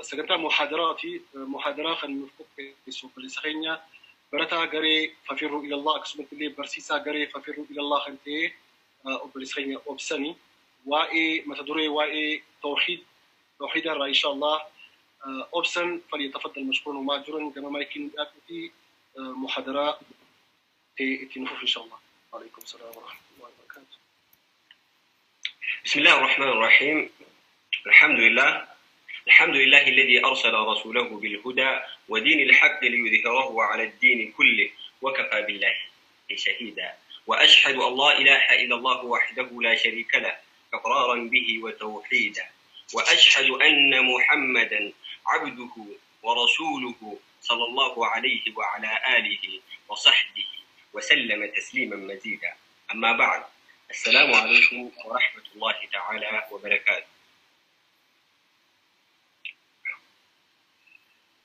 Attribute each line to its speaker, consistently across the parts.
Speaker 1: Sagantaa muhaadaraati. Muhaadaraa kan nuuf qopheessu obboleessa keenya barataa garee Fafirruu Ilallah akkasumatti illee barsiisaa garee Fafirruu Ilallah kan ta'e obboleessa keenya Obsani. Waa'ee mata duree waa'ee tawhiid tawhiida irraa insha Allah Obsan falyatafaddal mashkuuran wa ma'juuran gama maayikiin nu dhiyaadhuuti muhaadaraa ta'e itti nuuf insha Allah. Waalaikum salaam wa rahmatullahi wa barakatuh.
Speaker 2: بسم الله الرحمن الرحيم. الحمد لله، الحمد لله الذي أرسل رسوله بالهدى ودين الحق ليظهره على الدين كله وكفى بالله شهيدا، وأشهد أن لا إله إلا الله وحده لا شريك له إقرارا به وتوحيدا، وأشهد أن محمدا عبده ورسوله صلى الله عليه وعلى آله وصحبه وسلم تسليما مزيدا. أما بعد، السلام عليكم ورحمة الله تعالى وبركاته.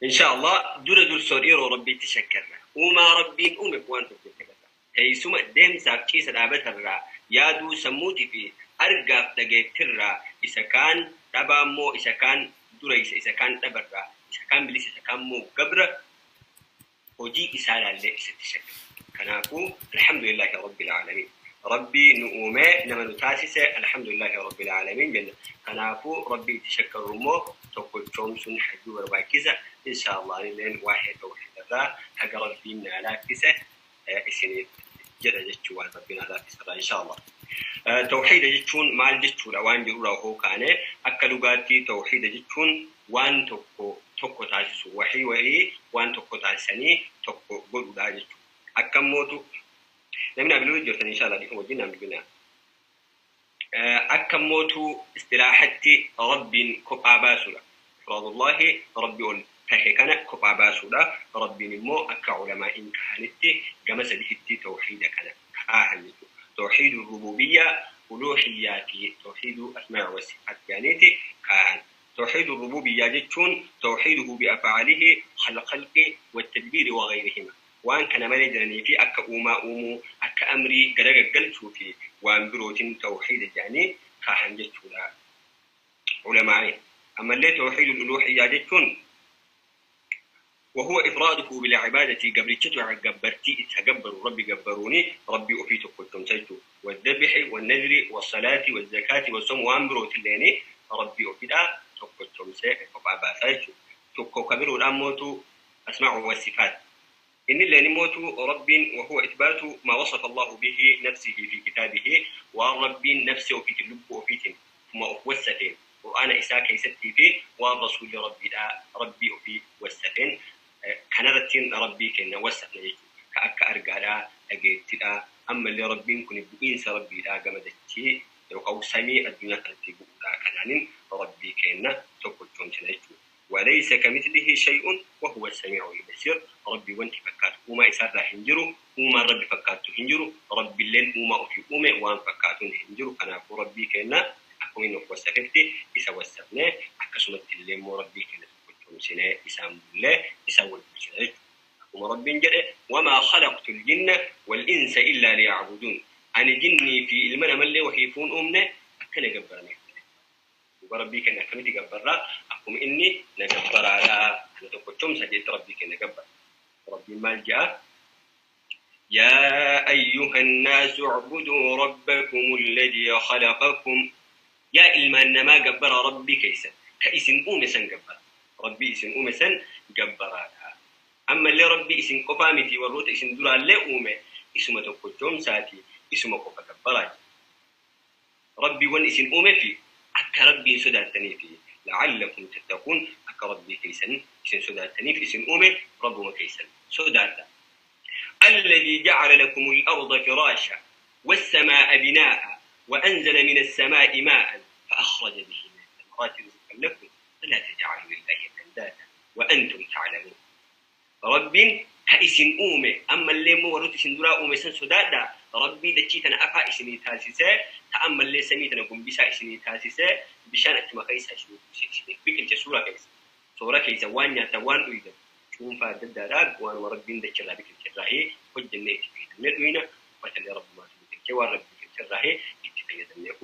Speaker 2: إن شاء الله دور دور سوريرو ربي تشكرنا وما ربي أمك وأنت تتكلم تيسوم دم ساكي سلابة الرا يادو سموتي في أرقى تجي ترى إذا كان تبا مو إذا كان دور إذا كان تبرا إذا كان بليس إذا كان مو قبر وجي إسالة اللي إذا تشكر كناكو. الحمد لله رب العالمين. ربي نؤمه نما نتاسسه الحمد لله رب العالمين جنة. كنافو ربي تشكر مو تقول شمس حجو ورباكسة إن شاء الله لين واحد وحد الرا حق ربي نالاكسة إسني جدا جتشو ربي نالاكسة إن شاء الله. توحيد جتشون مال جتشو لوان جرورا هو كان أكلوغاتي توحيد جتشون وان تكو تكو تاسسو وحي وحي وان تكو تاسني تكو قلودا جتشو أكموتو نمنا بلوج جرتن إن شاء الله ديكم وجينا بلنا. أكموتو استراحتي رب كوب عباسولا إفراد الله ربي تهكنا كوب عباسولا ربي نمو أكا علماء إن كهنتي جمس بهتي توحيد كنا كاهنتو توحيد الربوبية ألوهياتي توحيد أسماء والصفات جانيتي كاهن توحيد الربوبية جتشون توحيده بأفعاله خلق خلقه والتدبير وغيرهما وان كان مالي في أكا أوما أومو أكا أمري قرق قلتو في وان بروتين توحيد يعني كاهن جتشولا علماء. أما اللي توحيد الألوهية جتشون وهو إفراده بالعبادة قبل تشتو قبرتي اتقبروا ربي قبروني ربي أفيتو كنتم سيتو والذبح والنذر والصلاة والزكاة والصوم وان بروتين ليني ربي أفيدا تقلتم سيتو تقو كبروا الأموت أسماء والصفات إن اللي نموت رب وهو إثبات ما وصف الله به نفسه في كتابه والرب نفسه في تلب وفي ثم أفوستين وأنا إساك يستي فيه والرسول ربي لا ربي في وستين كنرتين ربي كنا وستنا كأك أرجع أجيت لا أما اللي ربي كن بإنس ربي لا جمدتي أو سمي الدنيا كنتي كنانين ربي كنا تقول تمشي وليس كمثله شيء وهو السميع البصير. ربي وانت فكات وما يسار هنجرو وما ربي فكات هنجرو ربي الليل وما في أمه وان فكات هنجرو كنا ربي كنا أكون وسفتي إذا وسفنا أكسمت الليل مو ربي كنا كنتم سنة إسام الله إسام البشر ربي جل وما خلقت الجن والإنس إلا ليعبدون. أنا جني في المنام اللي وحيفون أمنا أكنا جبرني وربي كنا كمتي جبرنا أقوم إني نجبر على أنا تقولتم سجدت ربي كنا جبر ربي ما جاء يا أيها الناس اعبدوا ربكم الذي خلقكم يا إلما ما جبر ربي كيسا كيسن أومسا جبر ربي إسن أومسا جبر. أما اللي ربي إسن قفامتي والروت إسن درا اللي أومي إسمه تقولتم ساتي إسمه قفا جبر ربي ون إسن أومي في أكا ربي سداتني فيه لعلكم تتقون أكا ربي كيسن إسن سداتني في إسن أومي ربما كيسن سداتا الذي جعل لكم الأرض فراشا والسماء بناء وأنزل من السماء ماء فأخرج به من الثمرات رزقا لكم فلا تجعلوا لله أندادا وأنتم تعلمون. رب كإسن أومي أما اللي مو ورد إسن درا أومي سن سدادا ربي دتشيتنا أفا إسني تاسسة تأمل اللي سميتنا قم بسا إسني تاسسة بشان أتما كيسا إسني بكل سورة كيسا سورة كيسا وان يتوان أيضا شوم فادد داراب وان وربي دتشلا بكل كراهي حج النيت في الندوينة فتل رب ما تبكي وربي كراهي اتفيد النيت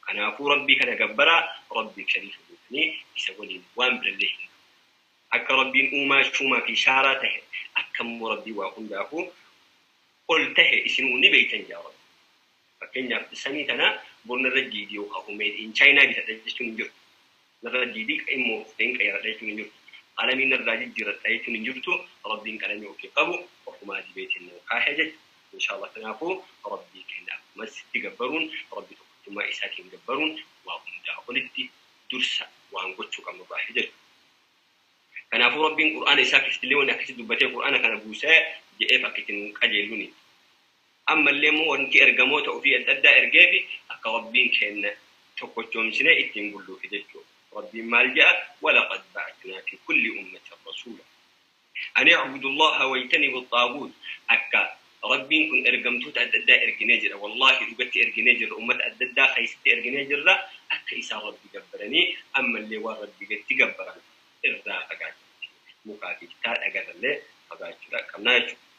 Speaker 2: أنا أفو ربي كان جبرا ربي شريف gabbaranii isa waliin waan birallee hin akka Rabbiin uumaa shuumaa fi shaaraa tahe akka immoo Rabbii waa hundaafuu ol tahe isinuu ni beeytan jaa Rabbi. Fakkeenyaaf samii tana borna irra jiidii yookaan made in China bitadha jechuun hin jirtu. Narra jiidii immoo hin qayyaradha jechuun hin jirtu. Qalamiin narraa jijjiiradha jechuun hin jirtu. Rabbiin qalamii ofii qabu ofumaa dibeetiin nuu kaahee jechuudha. Inshaallah kanaafuu Rabbii keenya akkumas itti gabbaruun Rabbii tokkichummaa isaatiin gabbaruun waa hundaa olitti dursa waan gochuu qabnu baay'ee jechuudha. Kanaafuu Rabbiin Qur'aana isaa keessatti illee wanni akkasitti dubbatee Qur'aana kana buusee jedheef akka ittiin qajeeluni. Ammallee immoo wanti ergamoota ofii adda addaa ergeefi akka Rabbiin keenya tokkochoomsinee ittiin bulluufi jechuudha. Rabbiin maal jedha? Walaqad ba'atnaa fi kulli ummatin rasuula. An i'budu Allaha wajtanibu xaaguut. Akka Rabbiin kun ergamtoota adda addaa erginee jira. Wallaahi dhugatti erginee jirra. Uummata adda addaa keessatti erginee jirra. Akka isaan Rabbi gabbaranii ammallee waan Rabbi gatti gabbaran irraa fagaachuu. Mukaa fi citaa dhagarrallee fagaachuudha qabnaa jechuudha.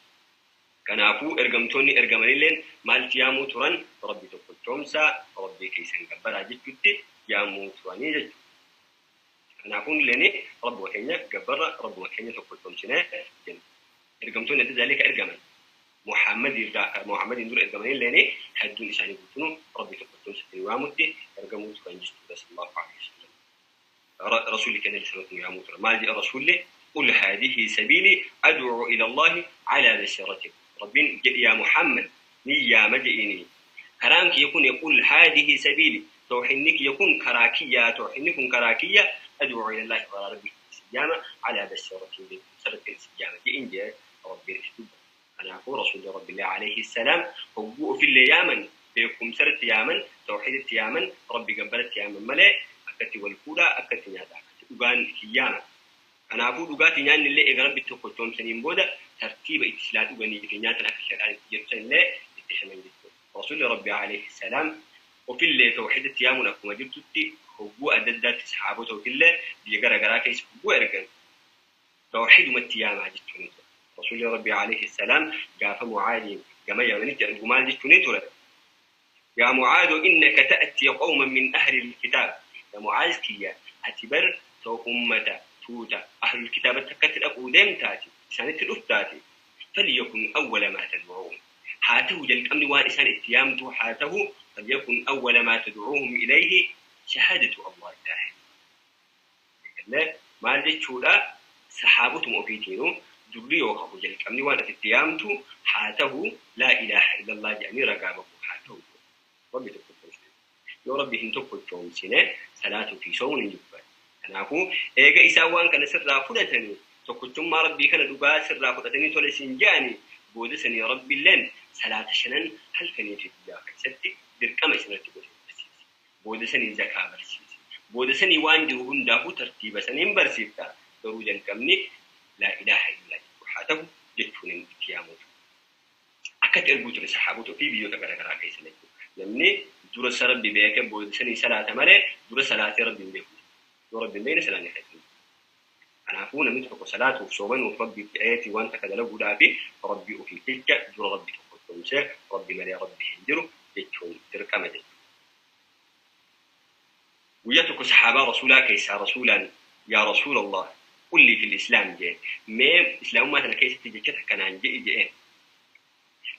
Speaker 2: Kanaafuu ergamtoonni ergamanilleen maalti yaamuu turan? Rabbi tokkochoomsaa, Rabbii keessan gabbaraa jechuutti yaamuu turanii jechuudha. Kanaafuu illeen Rabbuma keenya gabbarra, Rabbuma keenya tokkochoomsinee jenna. Ergamtoonni adda addaa ka ergaman Muhammadiin dura ergamanilleen hedduun isaanii guutuu Rabbi tokkochoomsatti waamutti ergamuu turan jechuudha sallallahu alaihi wasallam. Rasuulli keenya sallallahu yaamuu turan. Maal jedha Rasuulli? قل هذه سبيلي أدعو إلى الله على بصيرته. ربين يا محمد نيا مجئني كلامك يكون يقول هذه سبيلي توحينك يكون كراكية توحينكم كراكية أدعو إلى الله وعلى ربي السجامة على بصيرته سرت السجامة جئن جاء ربي رشد. أنا أقول رسول رب الله عليه السلام هو في اليمن بيكم سرت يامن توحيد يامن ربي قبلت يامن ملئ أكتي والكولا أكتي نادا أكتي كياما. Kanaafuu dhugaatii nyaanni illee eega Rabbi tokkochoomsaniin booda tartiiba itti silaa dhuganii fi nyaatan akka shari'aan itti jirtu illee itti himan jechuudha. Rasuulli Rabbi alayhi salaam ofillee tawxiidatti yaamuun akkuma jirtutti hogguu adda addaatti sahaabota ofillee biyya gara garaa keessa hogguu ergan tawxiidumatti yaamaa jechuun ture. Rasuulli Rabbi alayhi salaam gaafa Mucaadiin gama Yamanitti ergu maal jechuun ture? Yaa Mucaadu innaka ta'tii qawman min ahli alkitaab. Yaa Mucaaz kiyya ati bar ummata توتا أهل الكتاب تكتل أقودين تاتي سنة الأفتاتي فليكن أول ما تدعوهم حاته جل أمن وان إسان اتيامته حاته فليكن أول ما تدعوهم إليه شهادة الله تعالى. لا ما لتشولا سحابتهم أفيتينو دبليو خبو جل أمن وان اتيامته حاته لا إله إلا الله يعني رقابه حاته ربي تقول يا ربي هنتقل توم سنة صلاة في صون يقبل. Kanaafuu eega isaan waan kana sirraa fudhatanii tokkochummaa Rabbii kana dhugaa sirraa fudhatanii tole siin jedhanii booda sanii Rabbiilleen salaata shanan halkanii fi guyyaa keessatti dirqama isinirratti godhee barsiise. Booda sanii zakaa barsiise. Booda sanii waan jiru hundaafuu tartiiba saniin barsiifta. Garuu jalqabni laa ilaaha illaa haa ta'u jechuun itti yaamuuf. Akkatti erguu ture sahaabota fi biyyoota garaagaraa keessa jechuudha. Namni dura Rabbi beekee booda sanii salaata malee dura salaatee Rabbi hin beeku. ربي بين سلام خير. أنا أقول من تحق صلاة وصوما وربي في آياتي وأنت كذا لو دابي ربي في تلك دور ربي تقول ربي ملي ربي هندره يتشون ترك مدد. ويتك صحابة رسولا كيسا رسولا يا رسول الله قل لي في الإسلام جاء ما إسلام ما أنا كيس تجي كان عن جاء جاء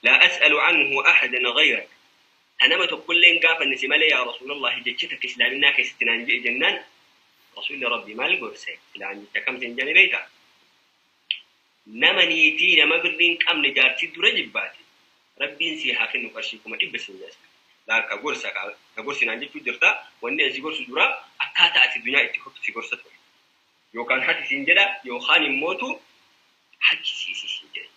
Speaker 2: لا أسأل عنه أحدا غيرك. أنا ما تقول لي إن قاف النسمة يا رسول الله جتك إسلامنا كيس تنان جاء جنان رسول ربي مال قرسي لأن كم تنجاني بيتا نمنيتي نما برين كم نجارتي درا جباتي ربي سيها كنو قرشيكم إبس الناس لا كقرسة كقرسي نانجي تجرتا وإن أنسي قرس درا أكاتا أتي الدنيا اتخذ في قرسة يو كان حتى سنجدا يو خاني موتو حتى سيسي سنجدا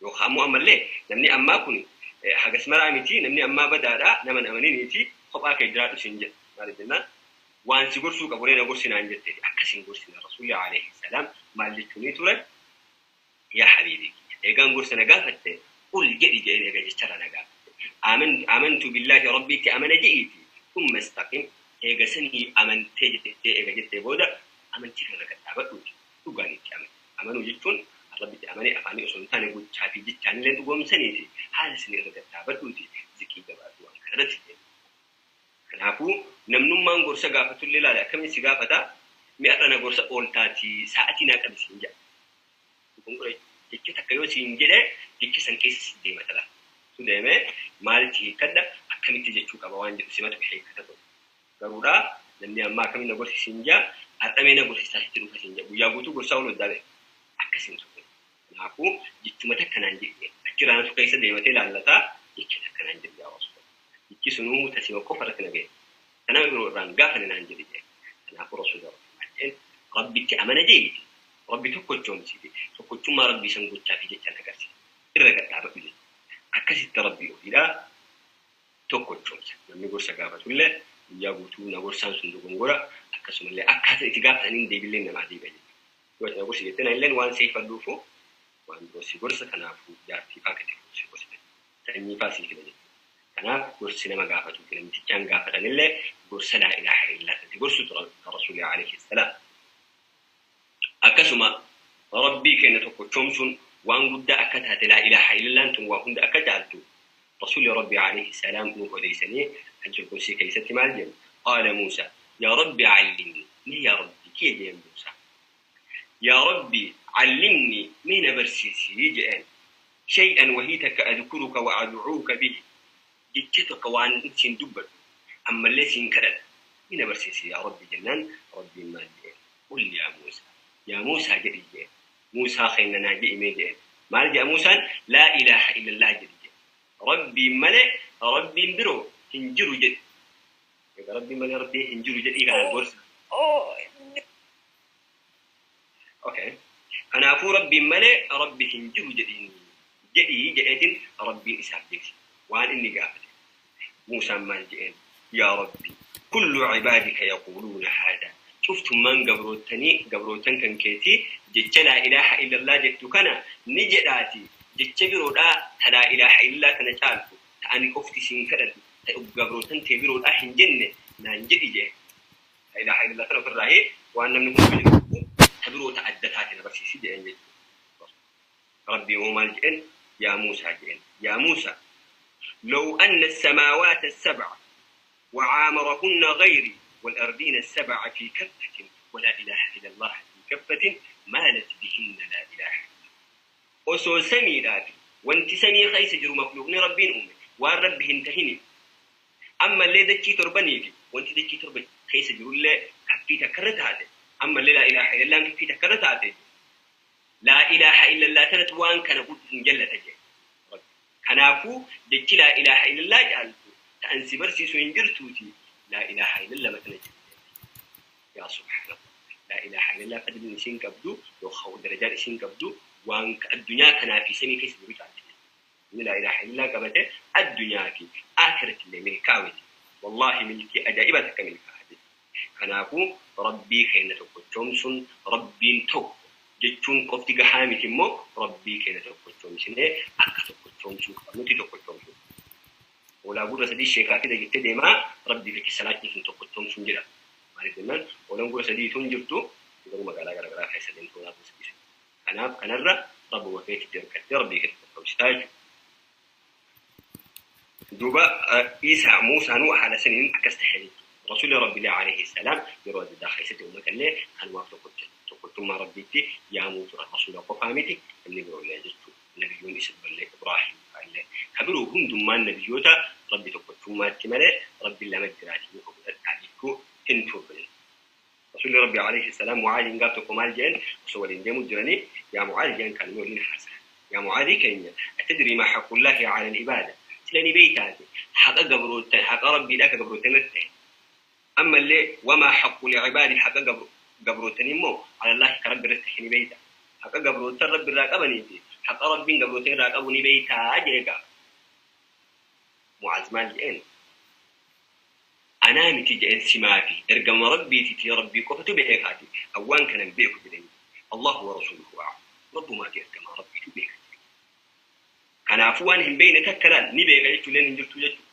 Speaker 2: يو خامو أما ليه نمني أما كوني حاجة اسمها رامتي نمني أما بدارا نمن أمنينيتي خب آكي جراتو سنجد مالي جنان waan si gorsuu qabu na gorsinaan jette akkasin gorsina Rasuulli alayhi salaam maal jechuunii ture yaa habiibi eegaan gorsa na gaafatte qul jedhi jedheen eega jecharra na gaafatte amantu billaahi rabbiitti amana je'iiti thumma istaqim eega sanii amantee jettee eega jettee booda amantii kana gadhaabadhuuti dhugaan itti amane amanuu jechuun rabbitti amanee afaanii osoo hin taane gochaa fi jechaanillee dhugoomsaniiti haala sanii irra gadhaabadhuuti zikii gabaadhu waan kanarratti jedhe. Kanaafuu namnummaan gorsa gaafatullee ilaale akkamiin si gaafata mi'a na gorsa ooltaatii sa'atii naa qabi siin jedha. Jecha takka yoo siin jedhe jecha san keessa si deema tala. Tu deemee maalitti hiikkadha akkamitti jechuu qaba waan jedhu simatu hiikkata ture. Garuudhaa namni ammaa akkamiin na gorsi siin jedha har'amee na gorsi isaatti dhufa siin jedha guyyaa guutuu gorsaa oolu addaa beeka. Akkasiin ture. Kanaafuu jechuma takka naan jedhe achirraan su keessa deematee laallataa jecha takka naan jedhe yaa Rasuula. Jechi sunuu tasima qofa irratti na ga'e. Kanaaf yeroo irraan gaafa naan jedhe jedhe. Kanaafuu Rasuula Rabbi Rabbitti amana jeeti. Rabbi tokkochoomsite tokkochummaa Rabbii san gochaa fi jechaan agarsiisa. Irra gadhaabadhu jechuudha. Akkasitti Rabbii ofiidhaa tokkochoomsa. Namni gorsa gaafatullee guyyaa guutuu na gorsaan sun dogongora akkasumallee akkaataa itti gaafataniin deebillee namaa deebi'a jechuudha. Yoo ati na gorsi jettee na illeen waan seeffadhuufu waan biroo si gorsa kanaafuu jaartii faa gadi si gorsa sanyii faa sii fida jechuudha. Kanaaf gorsi nama gaafatuu fi namtichaan gaafatanillee gorsa laa ilaaha illaa ta'e gorsu tura Rasuulli alayhi salaam. Akkasuma Rabbii keenya tokkochoomsuun waan guddaa akka taate laa ilaaha illallaan tun waa hunda akka caaltu Rasuulli Rabbi alayhi salaam nuuf odeessanii hadiisul qudsii keessatti maal jedhu qaala Muusaa yaa Rabbi callimni mee yaa Rabbi kiyya jedheen Muusaa yaa Rabbi callimni mee na barsiisii jedheen shay'an wahii takka adkuruka wa adcuuka bihi jecha tokko waan siin dubbadhu ammallee siin kadhadha mee na barsiisi yaa Rabbi jennaan Rabbiin maal jedheen qul yaa Muusaa yaa Muusaa jedhi jedheen Muusaa keenya naa jedhi mee jedheen maal jedha Muusaan laa ilaaha illallah jedhi jedhe Rabbiin malee Rabbiin biroo hin jiru jedhi egaa Rabbiin malee Rabbiin hin jiru jedhii kana gorsa. Okay. Kanaafuu Rabbiin malee Rabbi hin jiru jedhiin jedhii jedheetiin Rabbiin isaaf deebise waan inni gaafate. Muusaan maal jedheen yaa Rabbi kullu cibaadika yaquuluuna haadaa cuftummaan gabrootanii gabrootan kan keetii jecha laa ilaaha illallah jettu kana ni jedhaati jecha biroodhaa ta laa ilaaha illallah kana caaltu ta ani qofti siin kadhadhu ta gabrootan tee biroodhaa hin jenne naan jedhi jee laa ilaaha illallah kana ofirraa waan namni hundi jedhu ta biroo ta adda taate na barsiisi jedheen jechuudha. Rabbi immoo maal jedheen yaa Muusaa jedheen yaa Muusaa لو أن السماوات السبع وعامرهن غيري والأرضين السبع في كفة ولا إله إلا الله في كفة مالت بهن لا إله إلا الله. osoo samiidhaafi wanti samii keessa jiru makhluuqni Rabbiin uume waan Rabbi hin tahini ammallee dachii torbanii fi wanti dachii torba keessa jirullee kaffii takkarra taate ammallee laa ilaaha illallaan kaffii takkarra taate laa ilaaha illallah tanatu waan kana hin jallata jedhe. Kanaafuu jechi laa ilaaha illallah caaltu ta'an si barsiisu hin jirtuuti laa ilaaha illallah matana jedhe. Yaa subhaanallah laa ilaaha illallah fadliin isiin qabdu yookaan darajaan isiin qabdu waan addunyaa kanaa fi samii keessa jiru caalti. Inni laa ilaaha illallah qabate addunyaa fi akhiratti illee milkaa'uti. Wallaahi milkii ajaa'ibaa takka milkaa'ate. Kanaafuu Rabbii keenya tokkochoomsuun Rabbiin tokko jechuun qofti gahaa miti immoo Rabbii keenya tokkochoomsinee akka tokkochoomsuu qabnutti tokkochoomsuu. Hoolaa gurra sadii sheekaa fida jettee deemaa Rabbii fi salaachuun sun tokkochoomsuun jedhama. Maaliif jennaan hoolaan gurra sadii tun jirtu garuu magaalaa garaagaraa keessa deemtu hoolaa gurra sadii. Kanaaf kanarra Rabbuma keetitti hirkattee Rabbii keetti tokkochoomsitaa jechuudha. Duuba Isaa Muusaanuu haala saniin akkas ta'e jechuudha. Rasuulli Rabbii alayhi salaam yeroo adda addaa keessatti uummatallee kan waaf tokkochummaa Rabbiitti yaamuu tura. Rasuula qofaa miti namni biroo illee jechuudha. Nabiyyoonni isa durallee Ibraahim fa'allee ka biroo hundummaan nabiyyoota Rabbi tokkochummaatti malee Rabbi lama jiraatii muka fudhadhaa jechuu hin turre. Rasuulli Rabbi alayhi salaam Mucaadiin gaaf tokko maal jedhan osoo waliin deemuu jiranii yaa Mucaad jedhan kan waliin haasa'an. Yaa Mucaadii keenya atadrii maa haqqullaahi ala al-ibaada sila ni beeytaate haqa gabrootan haqa Rabbiidhaa ka gabrootan irratti ta'e. Ammallee wamaa haqqu li'ibaadi haqa gabrootan immoo alallaahi ka Rabbi irratti ta'e ni beeyta. Haqa gabrootan Rabbi irraa qabanii fi haqa Rabbiin gabrootan irraa qabu ni beeytaa jedhe gaafa. Mucaaz maal jedheen? Anaa miti jedheen simaa fi ergama Rabbiitiiti Rabbii qofatu beekaati. Awwaan kanan beeku jedheen. Allahu wa rasuluhu a'lam. Rabbumaa fi ergamaa Rabbiitu beeka. Kanaafuu waan hin beekne takka laal ni beeka jechuulleen hin jirtu jechuudha.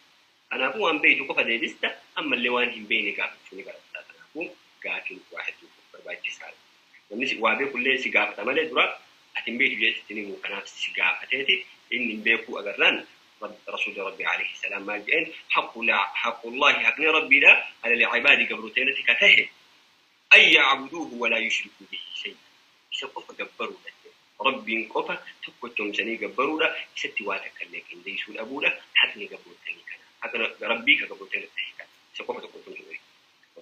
Speaker 2: Kanaafuu waan beektu qofa deebista ammallee waan hin beekne gaafachuu ni baratta. Kanaafuu gaafiin waa hedduu barbaachisaadha. Namni waa beekullee si gaafata malee dura ati hin beektu jechuutti ni himu. Kanaaf si gaafateeti inni hin beekuu agarraan رسول ربي عليه السلام ما جئن حق الله حق ربي لا على العباد قبرتين كته أن يعبدوه ولا يشركوا به شيئا. إذا قف جبروا له ربي قف تكتم سني جبروا له ستواتك لكن ليسوا الأبوله حتى قبرتين كنا حق ربي كقبرتين كنا إذا قف تكتم سني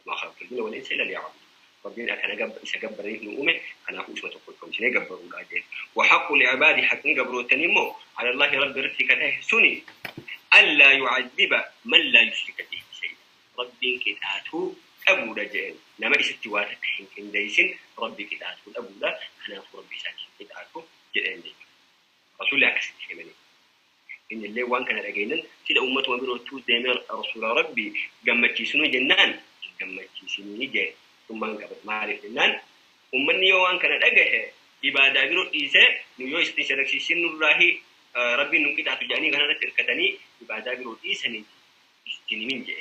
Speaker 2: ما خلقت الجن والإنس إلا ليعبدون. ربنا كان جب إذا جبر ابن أمه كان أخوه اسمه تقولكم شنو جبروا الأجل. وحق العباد حق جبروا تنمو على الله رب رتكته سني ألا يعذب من لا يشرك به شيئا. ربي كتاته أبو رجال نما إستواتك حين ديسن ربي كتاته أبو لا أنا أخو ربي ساكن كتاته جلين دي رسول الله كسر كمني إن اللي وان كان رجينا سيد أمته وبرو تو دمر رسول ربي جمتي سنو جنان جمتي سنو جه ثم قبل ما عرف جنان ومن يوان كان رجعه إبادة برو إيسا نيو استشارك سين الله ربي نكيت أتجاني كان رتكتني إبادة برو إيسا نجي استنمين جه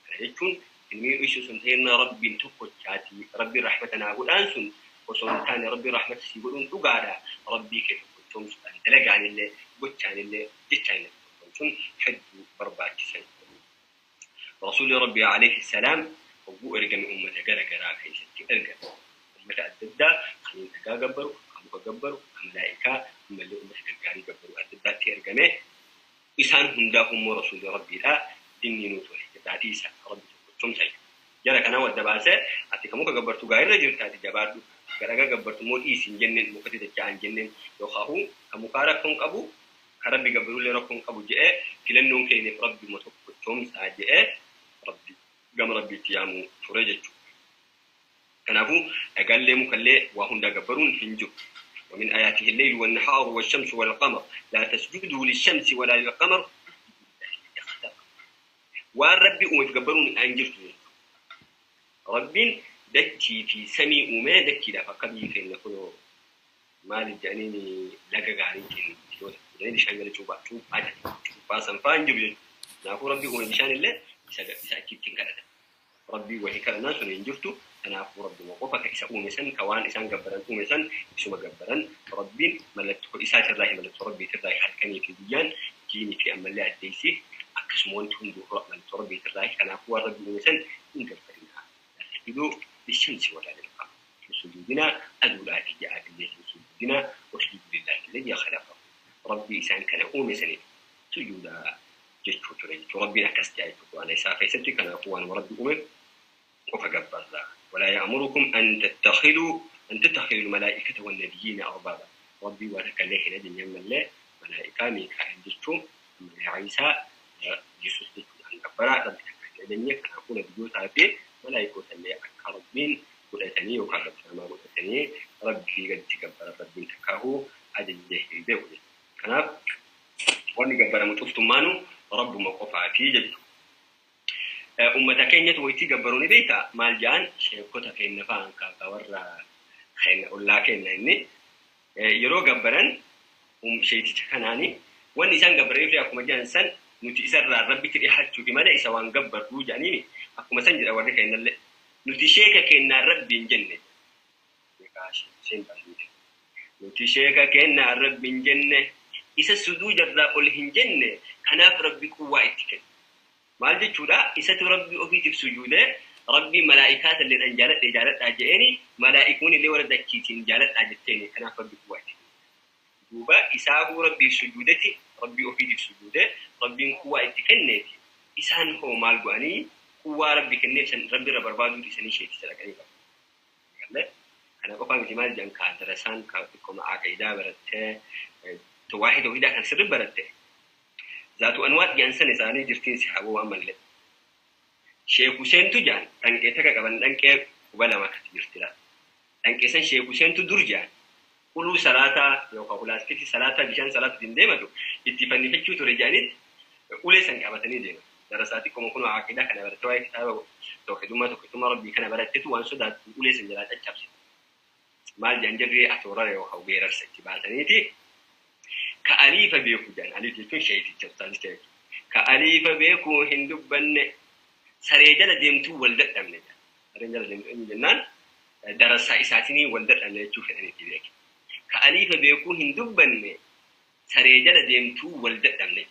Speaker 2: كان إني إيش سنتين ربي تقطعتي ربي رحمتنا أقول أنسون وسنتان ربي رحمة سيقولون تقعد ربي كيف كنتم سبحان تلاقي عن الله قلت عن الله جت عن الله كنتم حد بربع سنة رسول ربي عليه السلام هو أرجع من أمة جرا جرا كيس أرجع أمة أددا خلينا تجابروا خلوا جبروا ملائكة هم اللي أمة جرا جبروا أددا ترجمه إنسان هندهم رسول ربي لا ديني نوتوه تعتيسا ربي تمسي جرا كنا ودباسة أتكمو كجبرتو غير رجل تاتي جبرتو كرجع جبرتو مو إيسين جنن مكتي تجان جنن لو خاهو كمكارا كون كابو كربي جبرو لي ركون كابو جاء كلن نون كين ربي متوك تمسا جاء ربي جم ربي تيامو فرجت كنافو أقل مكلة وهم جبرون هنجو. ومن آياته الليل والنهار والشمس والقمر لا تسجدوا للشمس ولا للقمر والرب أم يتجبرون أنجرت رب دكتي في سمي أمي دكتي لا فقدي في نقول ما لجانيني لقى قارين كين لين شان قال شوف شوف عاد شوف باسم فانجر نقول ربي أم بشان الله إذا أكيد تنكرت ربي وهي كلا ناس ونجرتو أنا أقول ربي وقفك إذا أمي سن كوان إسان جبران أمي سن إسمه جبران ربي ملكت إسات الله ملكت ربي ترضى حلكني في ديان جيني في أم الله الديسي أكسمون تندو رأمن تربي ترضى أنا أقول ربي أمي سن إنجر فرينا لا للشمس ولا للقمر سجودنا أدولا تجاء بالله سجودنا وسجود لله الذي خلقه ربي إسان كان أمي سن سجودا جت تريد ربنا كستعيد وأنا إساء كان أقوى وربي أمي وفجبر ولا يأمركم أن تتخذوا الملائكة والنبيين أربابا ربي ولك الله ندم يوم الله ملائكة ميكائيل جتشو عيسى يسوع جتشو أن كبرا ربي تكلم كان أقول بيوت عبي ملائكة اللي أكرمين ولا وكرم سما ولا ربي قد تكبر ربي تكاهو أجل به كان وأن جبر متوفتمانو رب موقف في جد أمة كينيا تويتي جبروني بيتا مال جان شيكوتا كين فان كاورا خين ولا كين إني يرو جبران شيء تكناني وإن إنسان جبرين في أكو مجان سن نتيسر ربي تري حد شو كمان إذا وان جبر بو جانيني أكو مسنجر جرا ورد كين اللي نتيشيك كين ربي جنة نتيشيك كين ربي جنة إذا سدو جرا قلهن جنة كناف ربي قوة مال جورا إذا ربي أفيت في سجوده ربي ملائكات اللي أنجلت جالت أجئني ملائكون اللي ورد كيتين جالت أجتني كناف ربي قوة دوبا إذا ربي في سجودتي ربي أفيت في سجوده ربي قوة تكنتي إنسان هو مال جواني قوة ربي كنيف ربي رب بربادو تسني شيء تسلكني بقى أنا أقوم بجمال جن كادرسان كم عقيدة برته توحيد وحيدة كان سر برته ذات أنواع جنسان إنساني جرتين سحبوا عمل شيخ حسين تجان تنكي تكا قبل تنكي ولا ما كتير تلا تنكي سن شيخ حسين تدرجان قلوا صلاة يوقع ولاستي صلاة بيشان صلاة دين ديمتو اتفاني فتشو ترجانيت قولي سن قبتني ديما درساتكم كونوا عقيدة كان برتوا كتاب توحيد ما توحيد ما ربي كان برتتو وانسو قولي سن جلات أتشابسي مال جنجري أتورا يوقع وغير السكتباتنيتي كأليف بيكو جان أليف يكون شيء تجسد كأليف بيكو هندبن سريجل ديمتو ولدت أمني سريجل ديمتو جنان درس إساتني ولدت أمني تشوف أنا كذاك كأليف بيكو هندبن سريجل ديمتو ولدت أمني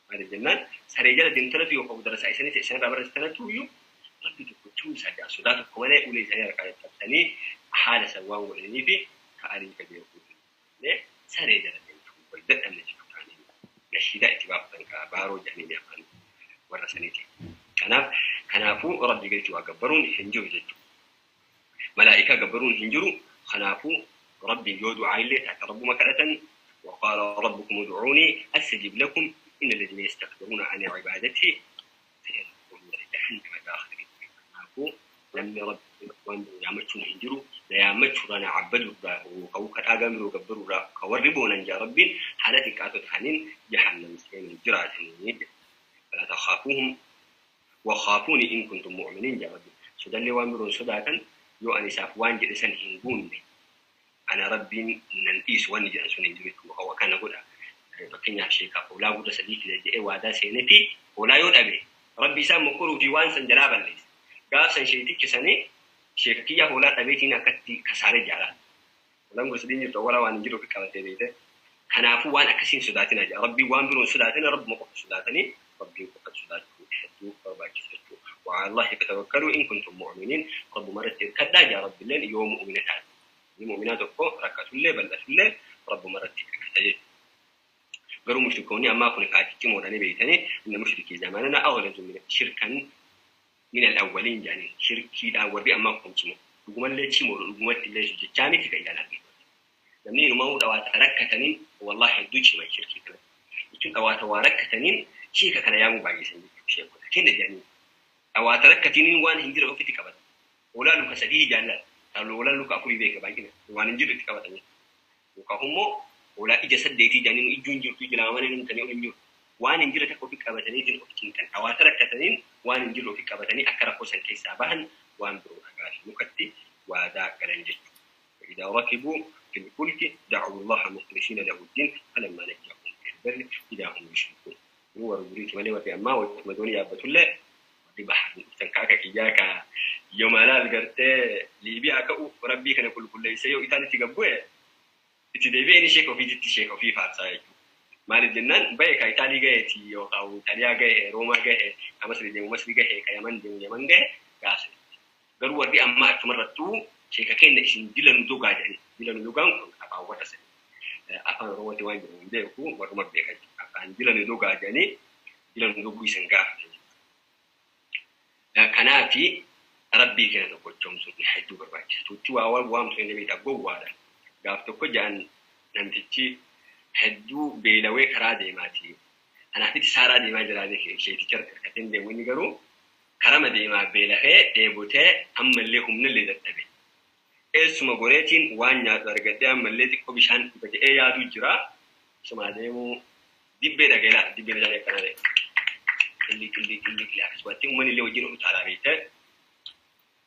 Speaker 2: Maaliif jennaan saree jala deemtanatu yookaan darasaa isaanii isaan irraa barreessitanatu iyyuu rabbi tokkochuu isaa jaa sodaa tokko malee ulee isaanii harkaa cabsanii haala san waan godhanii fi ka'anii ka beekuu saree jala deemtu wal dadhabne jechuudha. Nashiidaa itti baafatan kaa baaroo jedhanii afaan warra saniiti. Kanaafuu rabbi gaditti waa gabbaruun hin jiru jechuudha. Malaa'ikaa gabbaruun hin jiru. Kanaafuu rabbi yoo du'aa illee taate rabbuma kadhatan وقال ربكم ادعوني أستجب لكم إن الذين يستكبرون عن عبادتي سيدخلون جهنم داخرين. Kanaafuu namni rabbi waan yaamachuun hin jiru na yaamachuudhaan abbaduudhaa ka'uu kadhaa gamiruu gabbaruudhaa ka warri boonan jaa rabbiin haala xiqqaatoo ta'aniin jahannam seenuu jiraatanii فلا تخافوهم وخافوني إن كنتم مؤمنين jaa rabbi sodallee waan biroon sodaatan yoo ani isaaf waan jedhe san hin guunne ana rabbiin nan dhiisu wanni jedhan sun hin jiru jechuudha waa kana godha fakkeenyaaf sheekaaf hoolaa gurra sadii fida jedhee waadaa seenee fi hoolaa yoo dhabe rabbi isaan mokkoruu fi waan san jalaa balleessa. Gaaf san sheetichi sanii sheeka kiyya hoolaa dhabeetiin akkatti kasaaree jaalaa. Hoolaan gosa sadii jirtu awwala waan hin jiru ofi qabatee beekte. Kanaafuu waan akkasiin sodaatina jaa rabbii waan biroon sodaatina rabbuma qofa sodaatanii rabbiin qofa sodaachuu hedduu barbaachisu jechuudha. وعلى الله فتوكلوا إن كنتم مؤمنين رب مرت كدا يا رب الليل يوم مؤمنة مؤمنات كو ركعت الليل بل الليل رب مرت كدا قالوا مشركوني أما كنا كاتي موداني بيتني إن مشركي زماننا أغلظ من شركا من الأولين يعني شركي دا وربي أما كنت مو رغم اللي تشمو رغم اللي جامي في كيدانا namni inumaa dhawaata rakkataniin wallahi hedduu cima shirkii kana jechuun dhawaata waa rakkataniin sheeka kana yaamuu baay'isan jechuudha sheekota kenna jedhanii dhawaata rakkataniin waan hin jirre ofitti qabatan hoolaa luka sadii jaallata hoolaa luka afurii beeka baay'ina waan hin jirre itti qabatan jechuudha yookaan immoo hoolaa ija saddeetii jedhanii ijjuu hin jirtu ija lama malee namtanii ol hin jiru waan hin jirre takka ofi qabataniitiin of cinqan dhawaata rakkataniin waan hin jirre ofi qabatanii akka rakkoo san keessaa bahan waan biroo dhagaa fi mukatti waadaa galan jechuudha. إذا ركبوا في الفلك دعوا الله مخلصين له الدين فلما نجاهم إلى البر إذا هم يشركون. هو رجولي مالي وفي أما وتمدوني يا أبو الله بحر تنكاك كياك يوم لا الجرت ليبيا كأو ربي كان كل كل شيء إتاني تجبوه تدبيني شيء وفي جت شيء وفي فارساي مال الجنان بيك إيطاليا جاي تيو أو إيطاليا جاي روما جاي مصر جاي مصر جاي كيمن جاي يمن جاي قاصد قالوا ربي أما تمرتو sheeka kenna isin dila nu dogaa jedhani dila nu dogaan kun afaan warra sani afaan oromooti waan jedhamu hin beeku warruma beeka afaan dila nu dogaa jedhanii dila nu doguu isin gaafatan kanaafi rabbii kenna tokkochoomsuun hedduu barbaachisa tuutti waa waan waamtu hin beektaa gowwaadha gaaf tokko jedhan namtichi hedduu beelawee karaa deemaati anaafiti saaraa deemaa jiraate sheeticha harkateen deemu inni garuu karama deemaa beelahee dheebotee ammallee humnallee dadhabe eessuma goreetiin waan nyaatu argadhee ammallee xiqqoo bishaan dhuga jedhee yaadu jira. Isuma deemuu dibbee dhagee laata dibbeen isaanii akkana ta'e. Qillii qillii qillii qillii akkasumatti uummanni illee wajjin utaalaa beekte.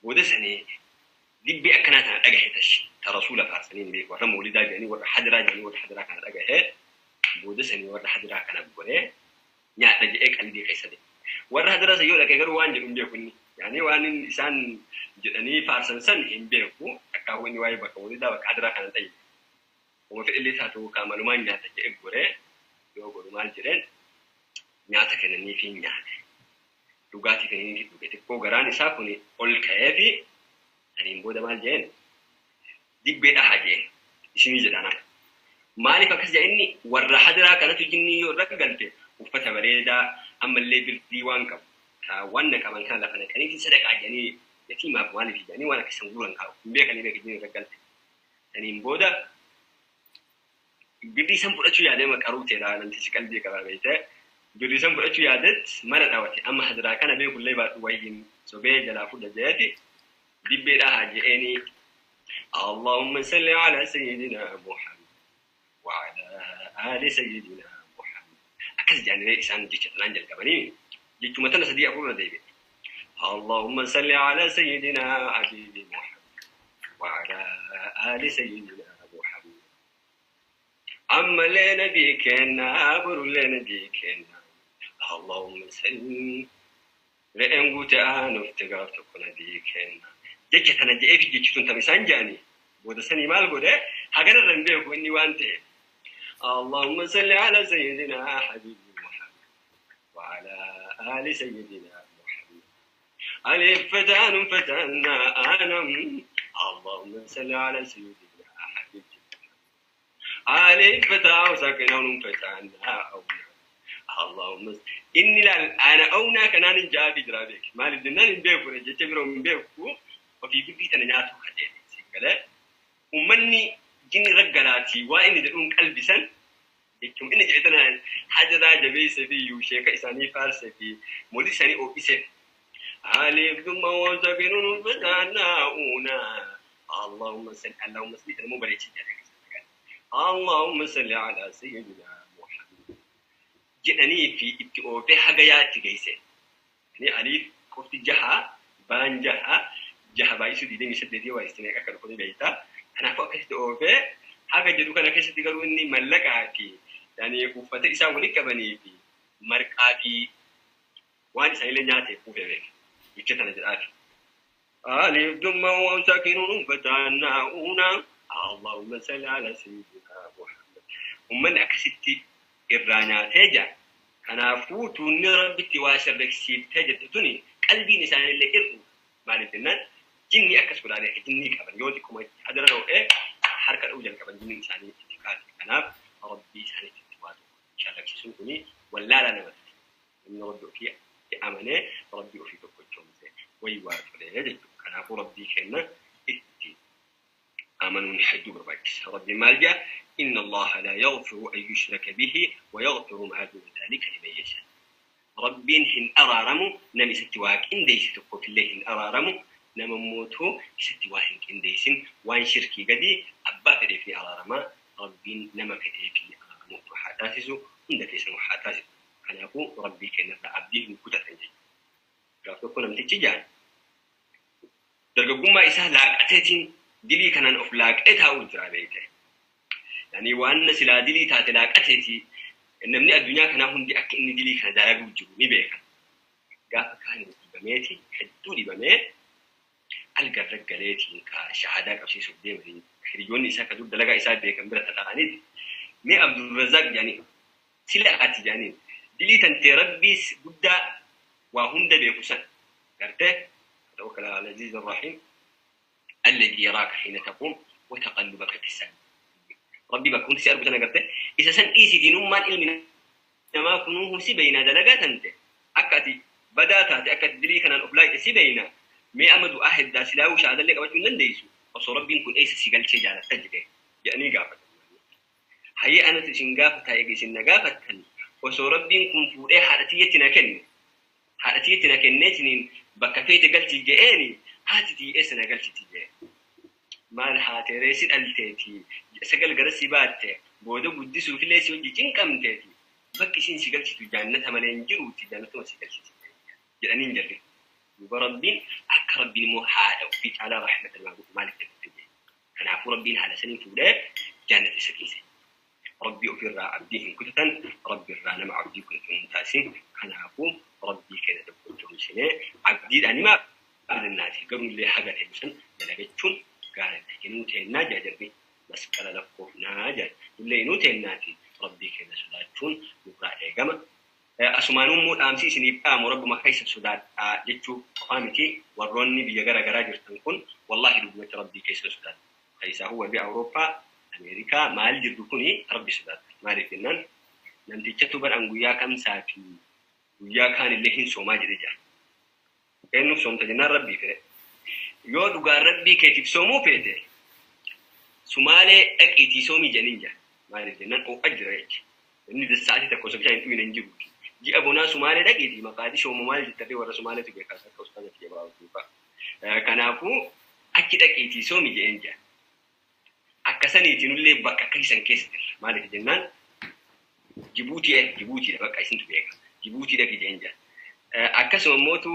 Speaker 2: Booda sanii dibbee akkanaa tana dhagahe tashi ta rasuula faarsanii hin beeku warra moolidaa jedhanii warra hadiraa jedhanii warra hadiraa kana dhagahe booda sanii warra hadiraa kana goree nyaadha jedhee qalbii keessa ta'e. Warra hadiraa san yoo dhaqee garuu waan jedhu hin beeku inni. Yani waan isaan jedhanii faarsan san hin beeku akka inni waa'ee bakka walidaa bakka hadiraa kana ta'e. Uma fedhillee taatu kaamalumaan nyaata jedhee goree yoo godhu maal jedheen nyaata kennanii fi nyaate. Dhugaatii kennanii fi dhuge xiqqoo garaan isaa kun ol ka'ee fi saniin booda maal jedheen dibbee dhahaa jedheen isinii jedha nama. Maaliif akkas jedha inni warra hadiraa kanatu jinnii yoo irra galte uffata bareedaa ammallee birrii waan qabu. Waan qaban kana lafa naqanii sadaqaa jedhanii yatiimaaf maaliif jedhanii waan akkasiin guuran kaa'u hin beekanii beekan jinnii irra galte. Saniin booda birrii san fudhachuu yaadee maqaruu ta'edha namtichi qalbii qaba beekte. Birrii san fudhachuu yaadetti mana dhaawate amma hadiraa kana beekullee baadhu wayyiin sobee jalaa fudha jedheeti dibbee dhahaa jedheeni اللهم صل على سيدنا محمد وعلى آل سيدنا محمد أكز يعني إسان جيش تنان جل جيتو متى سدي أقول ديبي اللهم صل على سيدنا حبيبي محمد وعلى آل سيدنا محمد أما لنبيك أبر لنبيك اللهم صل لأنقوت أنا افتقرتك نبيك جيت أنا جيت جيت أنت مسان جاني بودسني مال قوله هجر الرنبيك وإني وأنت اللهم صل على سيدنا حبيبي محمد وعلى آل سيدنا محمد. ألف فتان فتنا أنا اللهم صل على سيدنا حبيبنا. ألف فتاة ساكنة فتنا أونا اللهم إني لا أنا أونا كنان جابي جرابك ما لدينا نبيكو رجعت برو نبيكو وفي بيتي تنياتو خديت سكلا ومني جن رجلاتي وإني دون قلبي سن jechuun inni jedhe tanaan hajaraa jabeessa fi sheeka isaanii faarsa fi molii isaanii oofise. Alif dhumma wasakinun fataanaa'uuna. Allahumma salli Allahumma salli kana immoo bareechee jedhe. Allahumma salli ala sayyidina Muhammad. Jedhanii fi itti oofee haga yaatti geesse. Yani alif qofti jaha baan jaha jaha baay'isuu 28 waa isin akka dhufu ni beekta. Kanaafuu akkasitti oofee haga jedhu kana keessatti garuu inni mallaqaa fi yani uffata isaan walitti qabanii fi marqaa fi waan isaanillee nyaateef kuufee beeka. Jecha tana jedhaati. Alif dumma waan sakinuun fataannaa'uuna. Allahumma salli ala sayyidina Muhammad. Uummanni akkasitti irraa nyaatee jira. Kanaafuu tuunni rabbitti waa sharreksiiftee jirtu tuni qalbiin isaanillee irru. Maaliif jennaan jinni akkas godhaa jinni qaban yoo xiqquma hadara dhoo'ee harka dha'uu jalqaban jinni isaanii itti kaate. Kanaaf rabbii isaaniitti itti waa tokko sharraksisuun kuni wallaalaa namatti. Namni rabbi ofii amanee rabbii ofii tokkochoomse wayii waa tolee jechuudha. Kanaafuu rabbii kenna itti amanuun hedduu barbaachisa. Rabbiin maal jedha? إن الله لا يغفر أن يشرك به ويغفر ما دون ذلك لمن يشاء. ربين هن أرارمو نمي ستواك إن ديس تقو في الله هن أرارمو نما موتو ستواهن إن ديسن وان شركي قدي أبا فديفني أرارما ربين نما فديفني أرارمو وحاتاسسو عند كيسن وحاتاسسو. كنافو ربي كنا عبديه كتة جي. قافتو كنا متجيجان. درجة إسا لاك أتيتين دلي كانن أوف لاك إتها وجرا بيته. يعني وأن سلا دلي تاتي لاك أتيتي namni addunyaa kanaa hundi akka inni dilii kana dalaguu jiru ni beeka. Gaafa kaan dhibameeti hedduu dhibamee algarra galeetiin ka shahaadaa qabsiisuuf deemanii hiriyoonni isaa ka dur dalagaa isaa beekan bira tataa'aniiti. Mee Abdulrazaaq jedhanii sila ati jedhanii dilii tantee rabbiis guddaa waa hunda beeku san gartee tawakkal ala al-aziz ar-rahiim alladhi yaraaka hiina taquum wa taqallubaka fi as-samaa. Rabbi bakka hundi si argu sana garte isa san dhiisitiin ummaan ilmi namaa kunuun si beeynaa dalagaa tante akka ati badaa taate akka ati dilii kanaan of laayite si beeynaa mee amma du'aa heddaa silaa'uu shaadallee qabachuu hin dandeessu osoo rabbiin kun eessa si galchee jaalatta jedhee jedhanii gaafatan. Hayyee anatu isin gaafataa eega isin na gaafattan osoo rabbiin kun fuudhee haadha tiyyatti na kenne haadha tiyyatti na kenneetiniin bakka feete galchi je'eeni haati tiyya eessa na galchiti je'e. Maal haateeree si dhalteeti sagal gara si baatte booda guddisuufillee si hojii cinqamteeti bakki isin si galchitu jaannata malee hin jiruuti jaannatuma si galchiti jedhanii hin jirre. Duuba rabbiin akka rabbiin immoo haadha ofii caalaa rahmata namaa godhu maaliif jedhate jedhe. Kanaafuu rabbiin haadha saniin fuudhee jaannata isa geesse. Rabbii ofirraa abdii hin kutatan rabbi irraa nama abdii kutatu hin taasisin. Kanaafuu rabbii keenya tokkochoomsinee abdiidhaan himaa abdannaati garuu illee haga ta'e san dalagachuun gaariidha. Inuu teennaa jaajarri masqala lakkoofnaa jedha. Illee inuu teennaati rabbii keenya sodaachuun nurraa eegama. Asumaan immoo dhaamsi isiniif dhaamu rabbuma keessa sodaadhaa jechuu qofaa miti warroonni biyya gara garaa jirtan kun wallaahi dhugumatti rabbii keessa sodaadha. Keessaa warri Awurooppaa, Ameerikaa maal jirtu kuni rabbi sodaadha. Maaliif jennaan namtichatu badhaan guyyaa kamsaa fi guyyaa kaan illee hin soomaa jedhe jira. Eenyuuf soomta jennaan rabbii fedhe. Yoo dhugaan rabbii keetiif soomuu feete Sumaalee dhaqiitii soomii jedhaniin jira. Maaliif jennaan ho'a jira jecha. Inni sa'aatii tokko osoo bishaan hin dhugne hin jiru. Ji'a bonaa Sumaalee dhaqiitii maqaadishoo maal jettee warra Sumaaleetu beekaa akka ustaaza kiyya baa'u fa'a. Kanaafuu achi dhaqiitii soomii jedheen jira. Akka saniitiin illee bakka akka isan keessa jirra. Maaliif jennaan Jibuutii Jibuutiidha bakka isintu beeka. Jibuutii dhaqi jedheen jira. Akkasuma immootu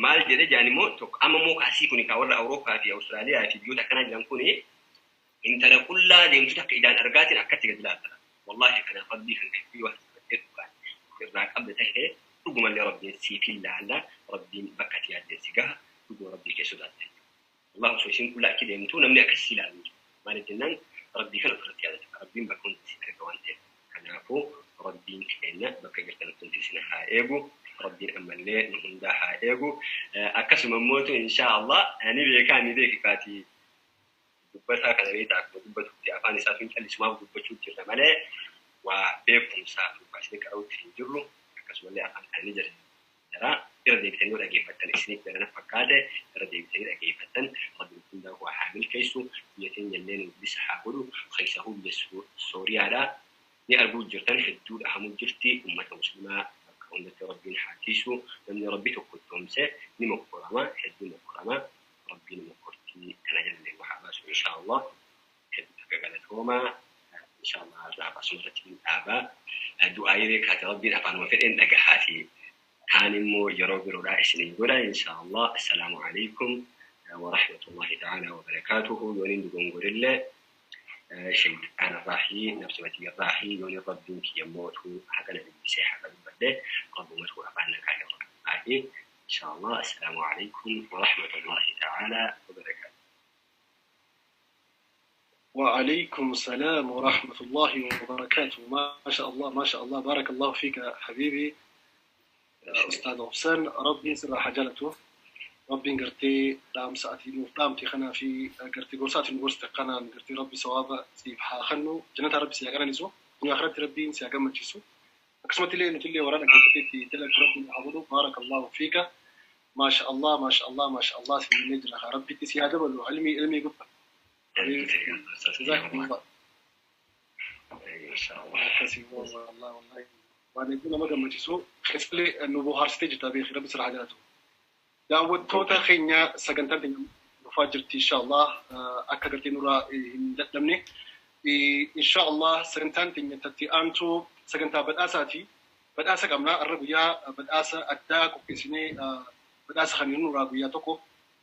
Speaker 2: maal jedhe jaan immoo tokko amma immoo kaasii kuni kaa warra Awurooppaa fi Awustiraaliyaa fi biyyoota akkanaa jiran kuni intala qullaa deemtu takka ijaan argaatiin akkatti gadi laalta. Wallaahi kanaaf rabbii kan ka'e yoo asirratti dhugaan ofirraa qabda ta'e dhugumallee rabbiin siif hin laalla rabbiin bakka ati yaaddeen si gaha dhuguma rabbii kee sodaatte. Wallaahi osoo isin qullaa achi deemtu namni akkas si ilaalu. Maaliif jennaan rabbii kana ofirratti yaadata. Rabbiin bakka hundi si arga waan ta'eef. Kanaafuu rabbiin keenya bakka jirtan hundi isin eegu. Rabbiin ammallee nu hundaa haa eegu. Akkasuma immoo insha Allah ni beekaa ni beekikaati dubbataa kana beektaa akkuma dubbatutti afaan isaa sun callisumaaf dubbachuu jirra malee waa beekumsaa dubbasnee qaruutti hin jirru. Akkasumallee afaan kana ni jira. Irra deebitanii yoo dhageeffattan isiniif garana fakkaate irra deebitanii dhageeffattan Rabbiin hundaa waa haa milkeessu. Biyya keenya illee nu bilisa haa godhu. Keessahuu biyya Sooriyaadha. Ni arguu jirtan hedduu dhahamuu jirti uummata muslimaa bakka hundatti Rabbiin haa tiisu. Namni Rabbi tokko toomse ni mokkorama, hedduu mokkorama. Rabbiin mokkortii kana jallee waa haa baasu insha Allah. Hedduu takka galatooma. Insha Allah har'aaf asuma irratti hin dhaabaa. Du'aayii beekaati Rabbiin afaanuma fedheen dhagahaati. Kaan immoo yeroo biroodhaa isiniin godha insha Allah. Assalaamu alaikum wa rahmatullahi ta'ala wa barakaatuhu. Yooniin dugongorillee shayxaan irraahi nafsi irraahi yooniin Rabbiin kiyya mootu haqa na dubbisee haqa dubbadhe Rabbumatu afaan na kaa'e irraahi. Insha Allah. Assalaamu alaikum wa rahmatullahi ta'ala wa barakaatuhu.
Speaker 1: وعليكم السلام ورحمة الله وبركاته. ما شاء الله ما شاء الله، بارك الله فيك حبيبي أستاذ غسان. ربي سر حجلته، ربي قرتي دام ساعتي دامتي خنا في قرتي قرصاتي نقرصت قنا قرتي ربي صواب سيب خنو جنة ربي سياقنا نسو دنيا آخرت ربي سياقنا تشسو أقسمت لي نتلي ورانا قرتي تلك ربي عبده. بارك الله فيك. ما شاء الله ما شاء الله ما شاء الله. سيدنا نجرة ربي تسيادة علمي علمي قبة. جزاكم الله
Speaker 2: إن شاء الله.
Speaker 1: والله والله waan hedduu nama gammachiisu keessallee nu bohaarsitee jirta beekii rabbi sirraa jaalatu. Daawwattoota keenya sagantaan keenya dhufaa jirti insha Allah akka gartee nurraa hin dadhabne. Insha Allah sagantaan keenya tatti aantu sagantaa badhaasaati. Badhaasa qabna har'a guyyaa badhaasa addaa qopheessinee badhaasa kan nurraa guyyaa tokko.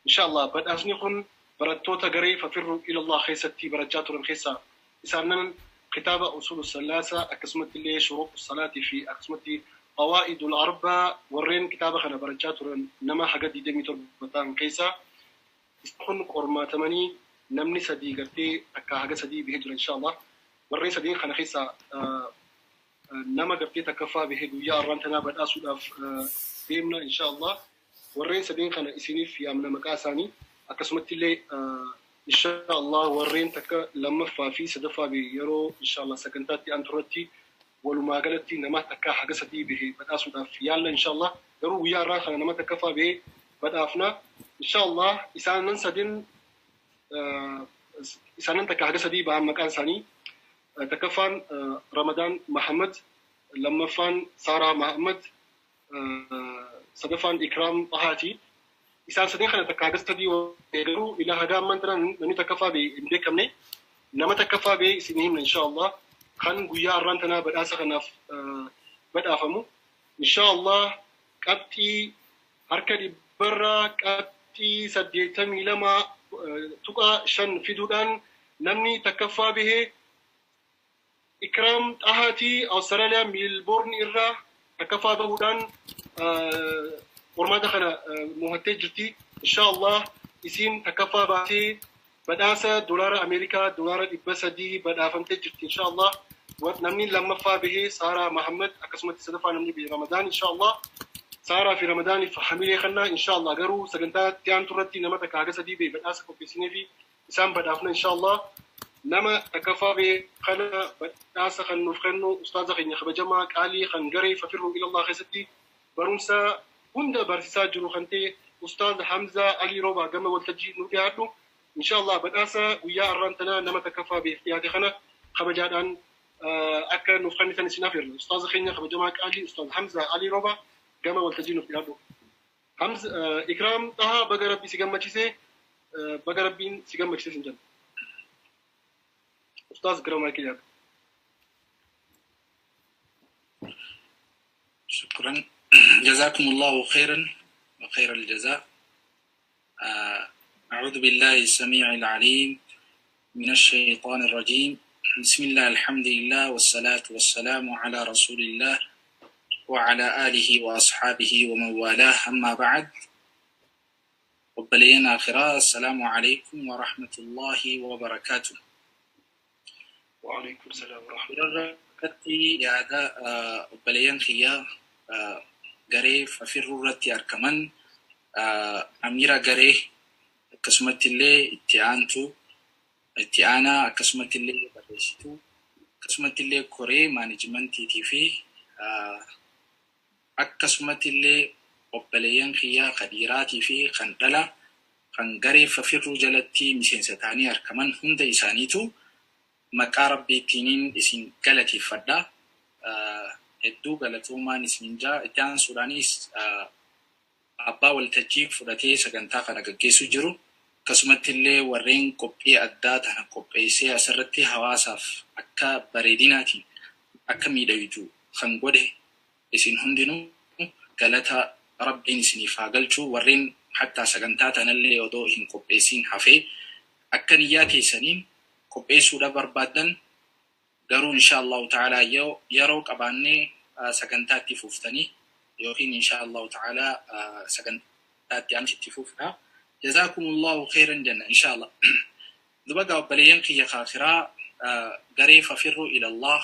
Speaker 1: Insha Allah badhaasni kun barattoota garee Fafirru Ilallah keessatti barachaa turan keessaa isaan كتاب أصول الثلاثة أكسمت اللي شروط الصلاة في أكسمت قواعد الأربع ورين كتاب خنا برجات نما حاجة دي دمي تربطان كيسا استخن قرما تمني نمني سدي قرتي أكا حاجة سدي بهجر إن شاء الله ورين سدي خنا خيسا نما قرتي تكفى بهجر يا رانتنا بدأ ديمنا إن شاء الله ورين سدي خنا إسيني في أمنا مكاساني أكسمت اللي إن شاء الله ورين تك لما فافي سدفا بيرو إن شاء الله سكنتاتي أنترتي ولما قالتي نما تك حاجة سدي به بدأ في يلا إن شاء الله يرو ويا راخ نما تكفى به بدأفنا إن شاء الله إنسان ننسدين إنسان تك حاجة سدي بهم مكان ثاني تكفان رمضان محمد لما فان سارة محمد سدفان إكرام طهاتي إنسان سدين خنا تكاغس تدي ويغرو إلى هذا من ترى نني تكفى بإمديكمني نما تكفى بسنهم إن شاء الله خن قيا رانتنا بدأس خنا بدأ فمو إن شاء الله كأتي حركة برا كأتي سديتمي لما تقع شن في دودان نمني تكفى به إكرام أهاتي أستراليا ميلبورن إرا تكفى بودان ورما دخل مهتجتي إن شاء الله يسين تكفى باتي بدأس دولار أمريكا دولار إبسا دي بدأ فمتجتي إن شاء الله ونمني لما فا به سارة محمد أقسمت السدفة نمني برمضان إن شاء الله سارة في رمضان فحميلي خلنا إن شاء الله قروا سجنتا تيان ترتي نما تكاغس دي بي بدأس كوبيسيني في إسام بدأفنا إن شاء الله نما تكفى به خلنا بدأس خن نفخنو أستاذ خن خبجما قالي خن قري ففروا إلى الله خستي برونسا هند برسا جرو خنتي أستاذ حمزة علي روبا جمع والتجي نبيعته إن شاء الله بدأسا ويا الرانتنا نما تكفى باختيار خنا خبجان أكا نفخني ثاني سنافر أستاذ خينا خبجما علي أستاذ حمزة علي روبا جمع والتجي نبيعته حمزة إكرام طه بقرب بيسجم ماتشيسي بقرب بين سجم ماتشيسي سنجان أستاذ كرام عليك.
Speaker 3: شكرا جزاكم الله خيرا وخير الجزاء. أعوذ بالله السميع العليم من الشيطان الرجيم. بسم الله الحمد لله والصلاة والسلام على رسول الله وعلى آله وأصحابه ومن والاه. أما بعد، وبلينا آخرا. السلام عليكم ورحمة الله وبركاته.
Speaker 1: وعليكم السلام ورحمة الله.
Speaker 3: يا ذا وبليان خيا garee Fafirruu irratti argaman, amiira garee, akkasumatti illee itti aantu, itti aanaa, akkasumatti illee barreessituu, akkasumatti illee koree maanajimantiitii fi akkasumatti illee obboleeyyan kiyyaa kan dhiiraatii fi kan dhalaa kan garee Fafirruu jalatti miseensa ta'anii argaman hunda isaaniitu maqaa Rabbiittiiniin isin galateeffadha. Hedduu galatoomaan isin jaa. Itti aansuudhaanis abbaa waltajjii fudhatee sagantaa kana gaggeessuu jiru. Akkasumatti illee warreen qophii addaa tana qopheessee asirratti hawaasaaf akka bareedinaatiin akka miidhagdu kan godhe isin hundinuu galata Rabbiin isiniif haa galchu. Warreen hattaa sagantaa tanallee odoo hin qopheessin hafee akka niyyaa teessaniin qopheessuudha barbaaddan, garuu insha Allahu ta'ala yeroo qabaannee sagantaa itti fuuftanii yookiin insha Allahu ta'ala sagantaa itti aanutti itti fuufna. Jazaakumullahu khairan jenna insha Allah. Duba gaa obboleeyyan kiyya kaafiraa, garee Fafirruu ilallah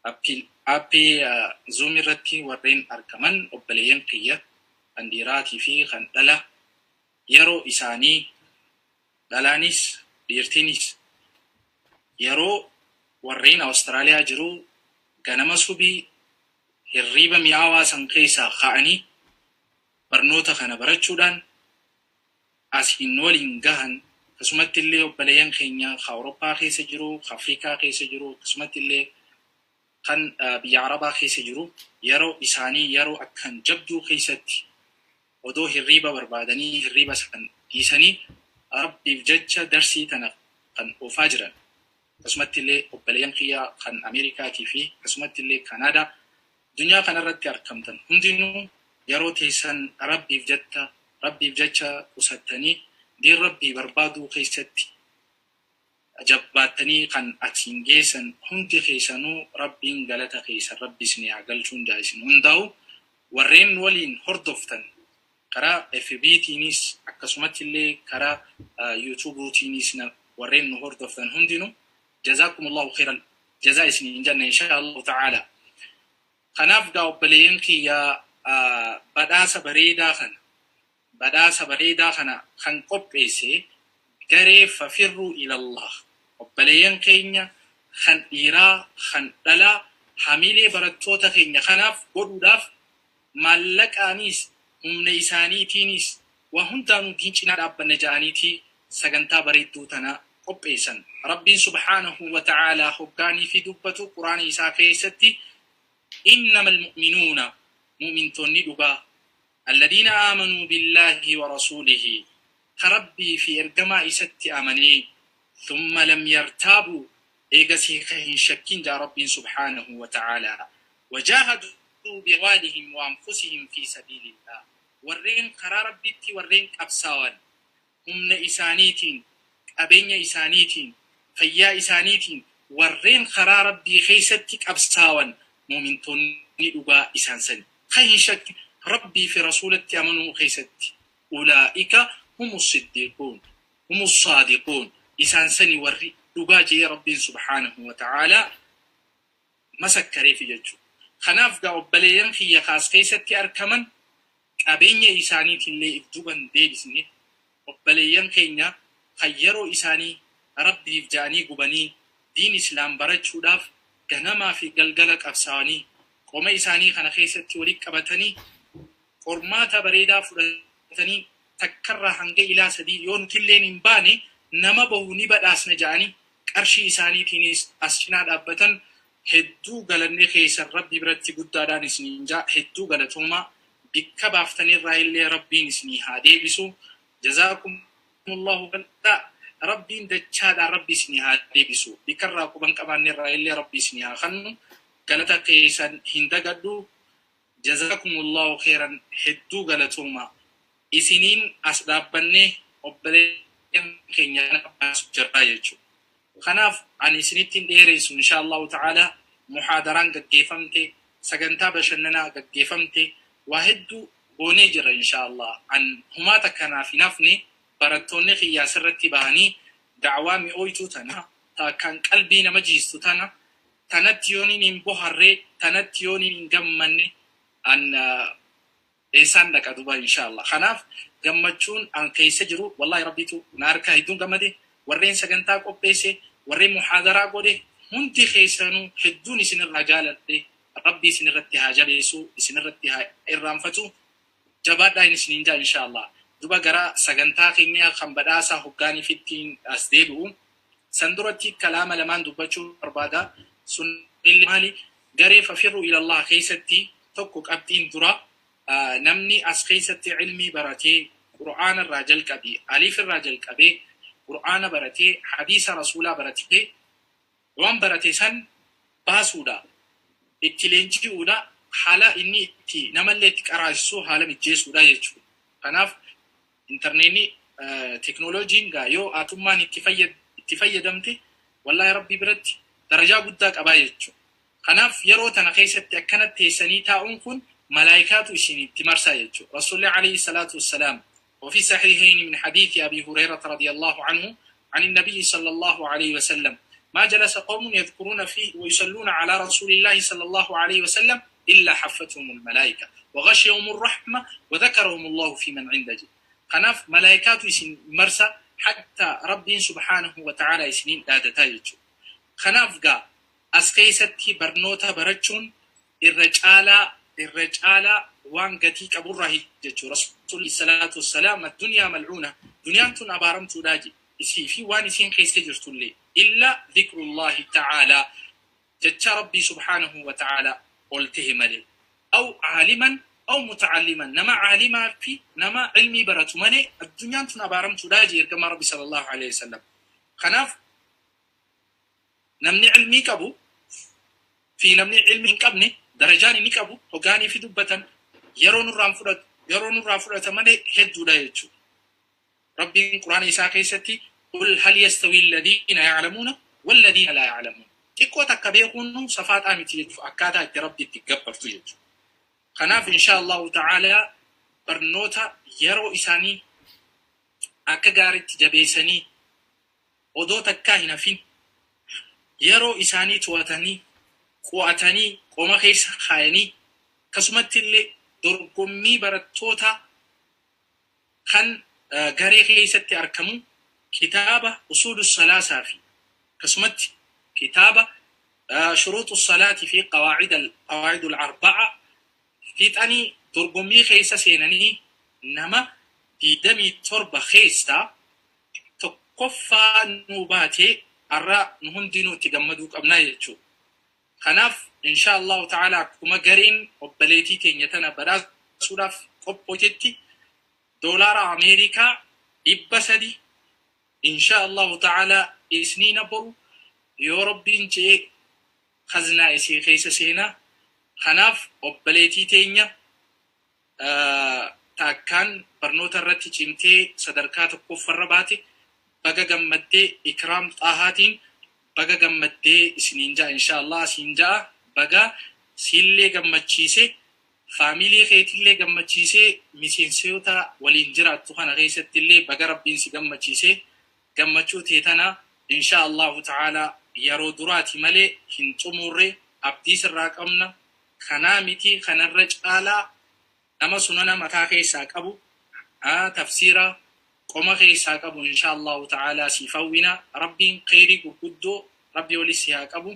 Speaker 3: aappii Zoom irratti warreen argaman, obboleeyyan kiyya kan dhiiraatii fi kan dhala, yeroo isaanii dhalaanis dhiirtiinis yeroo warreen Awustiraaliyaa jiru ganama subii hirriiba mi'aawaa san keessaa ka'anii barnoota kana barachuudhaan asiin waliin gahan, akkasumatti illee obboleeyyan keenya ka Awurooppaa keessa jiru, ka Afrikaa keessa jiru, akkasumatti illee kan biyya Arabaa keessa jiru, yeroo isaanii yeroo akkan jabduu keessatti odoo hirriiba barbaadanii hirriiba san dhiisanii Rabbiif jecha darsii tana kan oofaa jiran, akkasumatti illee obboleeyyan kiyya kan Ameerikaatii fi akkasumatti illee Kanaadaa, addunyaa kanarratti argamtan hundinuu yeroo teessan Rabbiif jecha qusattanii diin Rabbii barbaaduu keessatti jabaattanii kan asiin geessan hundi keessanuu Rabbiin galata keessan Rabbi isin haa galchuun jaa. Isin hundaa'u warreen waliin hordoftan karaa FB'tiinis akkasumatti illee karaa YouTube'tiinis warreen nu hordoftan hundinuu jazaakumullahu khairan jazaa isiniin jenna insha Allahu ta'ala. Kanaaf gaa obboleeyyan kiyyaa, badhaasa bareedaa kana kan qopheesse garee Fafirruu ilallah, obboleeyyan keenya kan dhiiraa kan dhalaa hamilee barattoota keenya kanaaf godhuudhaaf maallaqaanis humna isaaniitiinis waa hundaanuu diin cinaa dhaabbanna ja'aniitii sagantaa bareedduu tana qopheessan. Rabbiin subhaanahu wa ta'aalaa hoggaanii fi dubbatu Quraana isaa keessatti, innama almu'minuuna, mu'mintoonni dhugaa, alladhiina aamanuu billaahi wa rasuulihi, ka Rabbii fi ergamaa isatti amanee, thumma lam yartaabuu, eegasii ka hin shakkin jaa Rabbiin subhaanahu wa ta'aalaa, wajaahaduu biamwaalihim wa anfusihim fi sabiilillah, warreen karaa Rabbitti warreen qabsaawan humna isaaniitiin, qabeenya isaaniitiin, fayyaa isaaniitiin, warreen karaa Rabbii keessatti qabsaawan, mu'mintoonni dhugaa isaan sani ka hin shakkin Rabbii fi rasuulatti amanuu keessatti. Ulaa'ika humu siddiiquun humu saadiquun, isaan sani warri dhugaa jee Rabbiin subhaanahu wa ta'aalaa masakkareefi jechuudha. Kanaaf gaa obboleeyyan kiyya kaas keessatti argaman qabeenya isaaniitillee if duban deebisne, obboleeyyan keenya kan yeroo isaanii Rabbiif ja'anii gubanii diin Islaam barachuudhaaf ganamaa fi galgala qabsaa'anii qoma isaanii kana keessatti walitti qabatanii qormaata bareedaa fudhatanii takkarraa hanga ilaa sadii yoo nutilleen hin baane nama bahu ni badhaasna ja'anii qarshii isaaniitiinis as cinaa dhaabbatan, hedduu galanni keessan Rabbi biratti guddaadhaan isiniin jaa. Hedduu galatoomaa. Bikka baaftanirraa illee Rabbiin isinii haa deebisu. Jazaakumullahu galaa. Rabbiin dachaadhaan Rabbi isinii haa deebisu. Bikkarraa quban qabaannerraa illee Rabbi isinii haa kennu. Galata keessan hin dagadhu. Jazaakumullahu khairan, hedduu galatoomaa. Isiniin as dhaabbannee obboleeyyan keenya kana baasu jirraa jechuudha. Kanaaf ani isinitti hin dheeressu insha Allahu ta'ala. Muhaadaraan gaggeeffamte, sagantaa bashannanaa gaggeeffamte, waa hedduu goonee jira insha Allah. An humaata kanaaf hin hafne, barattoonni kiyyaa asirratti bahanii da'waa mi'ooytuu tana kan qalbii nama jiistu tana tanatti yooniin hin boharree, tanatti yooniin hin gammanne. An eessaan dhaqa duba inshaallah. Kanaaf gammachuun an keessa jiru wallahi rabbitu na harkaa hedduun gammade. Warreen sagantaa qopheesse, warreen muhaadaraa godhe hundi keessanuu hedduun isinirraa jaaladhe. Rabbi isinirratti haa jabeessu, isinirratti haa irraanfatu. Jabaadhaa isiniin jaa inshaallah. Duba gara sagantaa keenyaa kan badhaasaa hoggaaniif ittiin as deebi'u. San duratti kalaama lamaan dubbachuu barbaada. Sunillee maali? Garee Fafirru Ilallah keessatti tokko qabxiin dura namni as keessatti ilmii baratee Qur'aana irraa jalqabee, aliif irraa jalqabee Qur'aana baratee, hadiisa rasuulaa baratee, waan barate san baasuudha. Itti leenji'uudha. Haala inni itti namallee itti qaraasisu haala mijjeessuudha jechuudha. Kanaaf intarneetni teknooloojiin gaa yoo atummaan itti fayyadamte wallahi rabbi biratti darajaa guddaa qabaa jechuudha. Kanaaf yeroo tana keessatti akkanatti teessanii taa'uun kun malaayikaatu isin itti marsaa jechuudha. Rasuulli alayhi salaatu wassalaam وفي صحيحين من حديث أبي هريرة رضي الله عنه عن النبي صلى الله عليه وسلم ما جلس قوم يذكرون فيه ويصلون على رسول الله صلى الله عليه وسلم إلا حفتهم الملائكة وغشيهم الرحمة وذكرهم الله في من عنده. Kanaaf malaayikaatu isin marsa حتى ربي سبحانه وتعالى isiniin dhaadataa jechuudha. Kanaaf gaa as keessatti barnoota barachuun irra caalaa waan gatii qaburraa jechuudha. Rasuulli salaatu wassalaam addunyaa malcuuna, duniyaan tun abaaramtuudhaa je isii fi waan isiin keessa jirtullee إلا ذكر الله تعالى, jecha rabbii سبحانه وتعالى ol tahe malee, أو عالما أو متعلما, nama caalimaa fi nama ilmii baratu malee addunyaan tun abaaramtuudhaa je ergamaa rabbi صلى الله عليه وسلم. Kanaaf namni ilmii qabu fi namni ilmii hin qabne darajaan inni qabu hoggaanii fi dubbatan yeroo nurraan fudhatu, yeroo nurraa fudhata malee hedduudha jechuudha. Rabbiin quraana isaa keessatti قل هل يستوي الذين يعلمون والذين لا يعلمون. Xiqqoo takka beekuun safaaxaa miti jechuudha, akkaataa itti rabbi itti gabbartu jechuudha. Kanaaf insha Allahu ta'ala barnoota yeroo isaanii akka gaariitti jabeessanii odoo takkaa hin hafin yeroo isaanii to'atanii qo'atanii qoma keessa kaayanii, akkasumatti illee dorgommii barattoota kan garee keessatti argamu kitaaba usuulu salaasaa fi akkasumatti kitaaba shuruuxu salaatii fi qawaacid arba'a fixanii dorgommii keessa seenanii nama 27 keessaa tokkoffaa nuu baatee har'a nu hundinuu itti gammaduu qabnaa jechuudha. Kanaaf insha Allahu ta'ala akkuma gareen obboleettii teenya tana badhaasuudhaaf qophootetti doolaara Ameerikaa 300 insha Allahu ta'ala isniina boru yoo rabbiin je'e khaznaa isii keessa seenaa. Kanaaf obboleettii teenya taakkaan barnoota irratti cimtee sadarkaa tokkoffarra baate baga gammaddee, Ikraam Xaahaatiin baga gammaddee isiniin ja'a, insha Allah siin ja'a. Baga siillee gammachiise, faamilii keetillee gammachiisee, miseensota waliin jiraattu kana keessatti illee baga rabbiin si gammachiise. Gammachuu tee tana insha Allahu ta'ala yeroo duraati malee hin xumurre, abdii sirraa qabna. Kanaa miti, kanarra caalaa nama sunana mataa keessaa qabu, tafsiira qoma keessaa qabu insha Allahu ta'ala siif hawwina. Rabbiin kheyrii gurguddoo rabbi oli si haa qabu,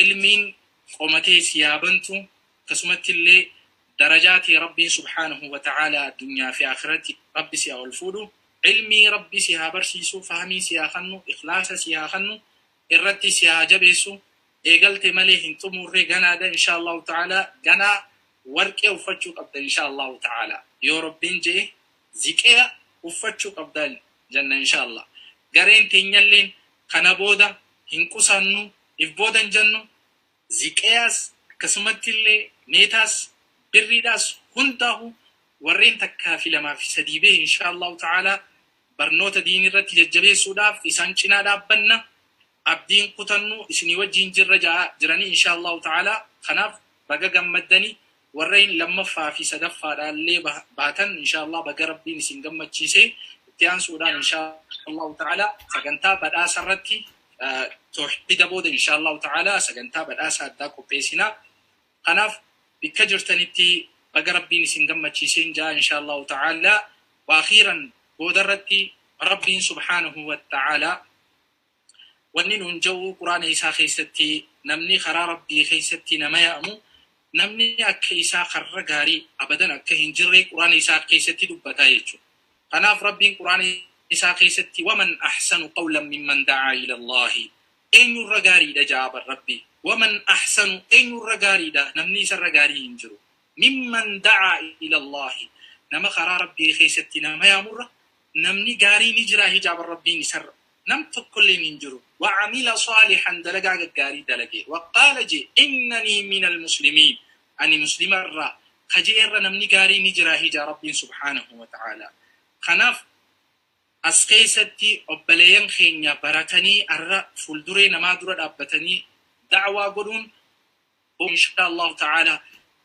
Speaker 3: ilmiin qomatee si haa bantu, akkasumatti illee darajaa tee rabbiin سبحانه وتعالى addunyaa fi akhiratti rabbi si haa ol fuudhu, ilmii rabbi si haa barsiisu, fahmii si haa kennu, ikhlaasa si haa kennu, irratti si haa jabeessu. Eegalte malee hin xumurre, ganaadha. Insha Allahu ta'ala ganaa warqee uffachuu qabda, insha Allahu ta'ala yoo rabbiin je'e ziqee uffachuu qabda jenna. Insha Allah gareen teenyalleen kana booda hin qusannu, if booda hin jennu. Ziqeyaas akkasumatti illee meetaas birriidhaas hundaahu warreen takkaa fi lamaa fi sadii bee insha Allahu ta'ala barnoota diinii irratti jajjabeessuudhaaf isaan cinaa dhaabbanna. Abdiin kutannu, isinii wajjin jirra jiranii insha Allahu ta'ala. Kanaaf baga gammaddanii, warreen lammaffaa fi sadaffaadhaallee baatan insha Allah baga rabbiin isin gammachiise. Itti aansuudhaan insha Allahu ta'ala sagantaa badhaasa irratti toohida booda insha Allahu ta'ala sagantaa badhaasa addaa qopheessina. Kanaaf Bikka jirtanitti baga Rabbiin isin gammachiiseen jaa insha Allahu ta'ala. Waakhiiran boodarratti Rabbiin subhaanahu wa ta'ala wanni nuun ja'u quraana isaa keessatti namni karaa Rabbii keessatti nama yaa'amu namni akka isaa karra gaarii abadan akka hin jirre quraana isaa keessatti dubbataa jechuudha. Kanaaf Rabbiin quraana isaa keessatti waman ahsanu qawlan mimman da'aa ila Allaahi eenyurra gaariidha jaaban Rabbi waman ahsanu eenyurra gaariidha namni isarra gaarii hin jiru mimman da'aa ila Allaahi nama karaa Rabbii keessatti nama yaamurra namni gaarii ni jira hijaaban Rabbiin isarra nam tokkolleen hin jiru. وعمل صالحا دلقا غاري دلقي وقال جي إنني من المسلمين أني مسلم الرا خجير نمني غاري نجرا هجا ربي سبحانه وتعالى. خناف أسقيستي أبليين خينيا براتني الرا فلدري نما درا أبتني دعوة قدون إن شاء الله تعالى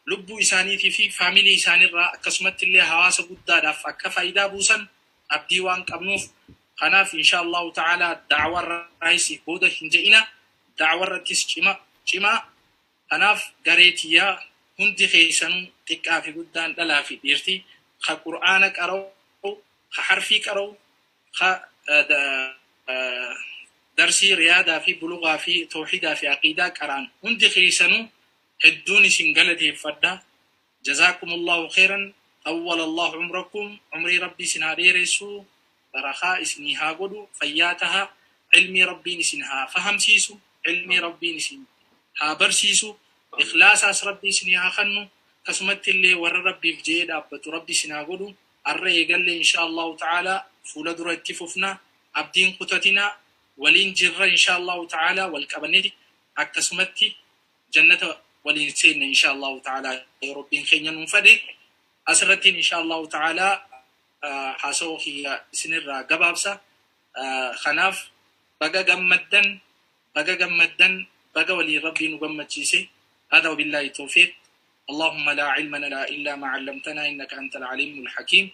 Speaker 3: لبو إسانيتي في فاميلي إساني الرا كسمت اللي هواس قد دافع كفايدا بوسن أبدي وان قبنوف. خناف إن شاء الله تعالى دعوة الرئيسي بودا هنجئنا دعوة الرئيس جما جما. خناف قريتيا هندي خيسانو تكا في قدان دلا في ديرتي خا قرآنك أرو خا حرفيك أرو خا درسي رياضة في بلوغة في توحيدة في عقيدة كران هندي خيسانو هدوني سنغلتي فدا. جزاكم الله خيرا أول الله عمركم عمري ربي سناديرسو برخاء إسنها قدو فياتها علمي ربي نسنها فهم سيسو علمي ربي نسنها برسيسو إخلاص أس ربي سنها خنو كسمت اللي ور ربي في جيد أبت ربي سنها قدو الرأي قال لي إن شاء الله تعالى فولد رتففنا أبدين قتتنا ولين جر إن شاء الله تعالى والكبنتي أكسمتي جنة ولين سيدنا إن شاء الله تعالى ربي خينا منفدي أسرتين إن شاء الله تعالى haasawoo kiyya isinirraa gabaabsa. Kanaaf baga gammaddan baga gammaddan baga waliin Rabbii nu gammachiise. هذا وبالله التوفيق. اللهم لا علم لنا إلا ما علمتنا إنك أنت العليم الحكيم.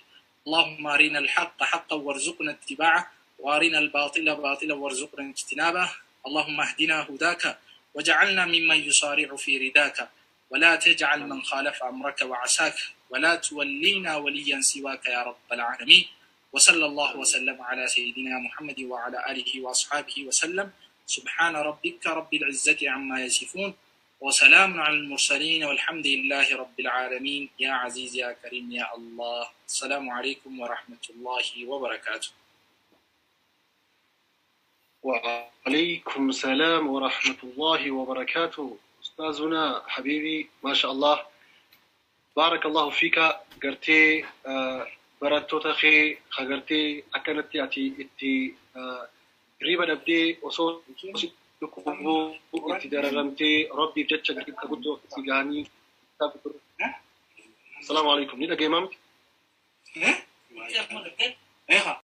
Speaker 3: اللهم أرنا الحق حقا وارزقنا اتباعه وأرنا الباطل باطلا وارزقنا اجتنابه. اللهم اهدنا هداك وجعلنا ممن يصارع في رداك ولا تجعل من خالف أمرك وعساك ولا تولينا وليا سواك يا رب العالمين. وصلى الله وسلم على سيدنا محمد وعلى آله وأصحابه وسلم. سبحان ربك رب العزة عما يصفون وسلام على المرسلين والحمد لله رب العالمين. يا عزيز يا كريم يا الله. السلام عليكم ورحمة الله وبركاته.
Speaker 1: وعليكم السلام ورحمة الله وبركاته. أستاذنا حبيبي ما شاء الله بارك الله فيك. قرتي براتوتا خي خغرتي أكنتي أتي إتي ريبا نبدي وصوت كوبو إتي درغمتي ربي بجتشك كبدو سيغاني. السلام عليكم. نيدا جيمام.
Speaker 3: إيه؟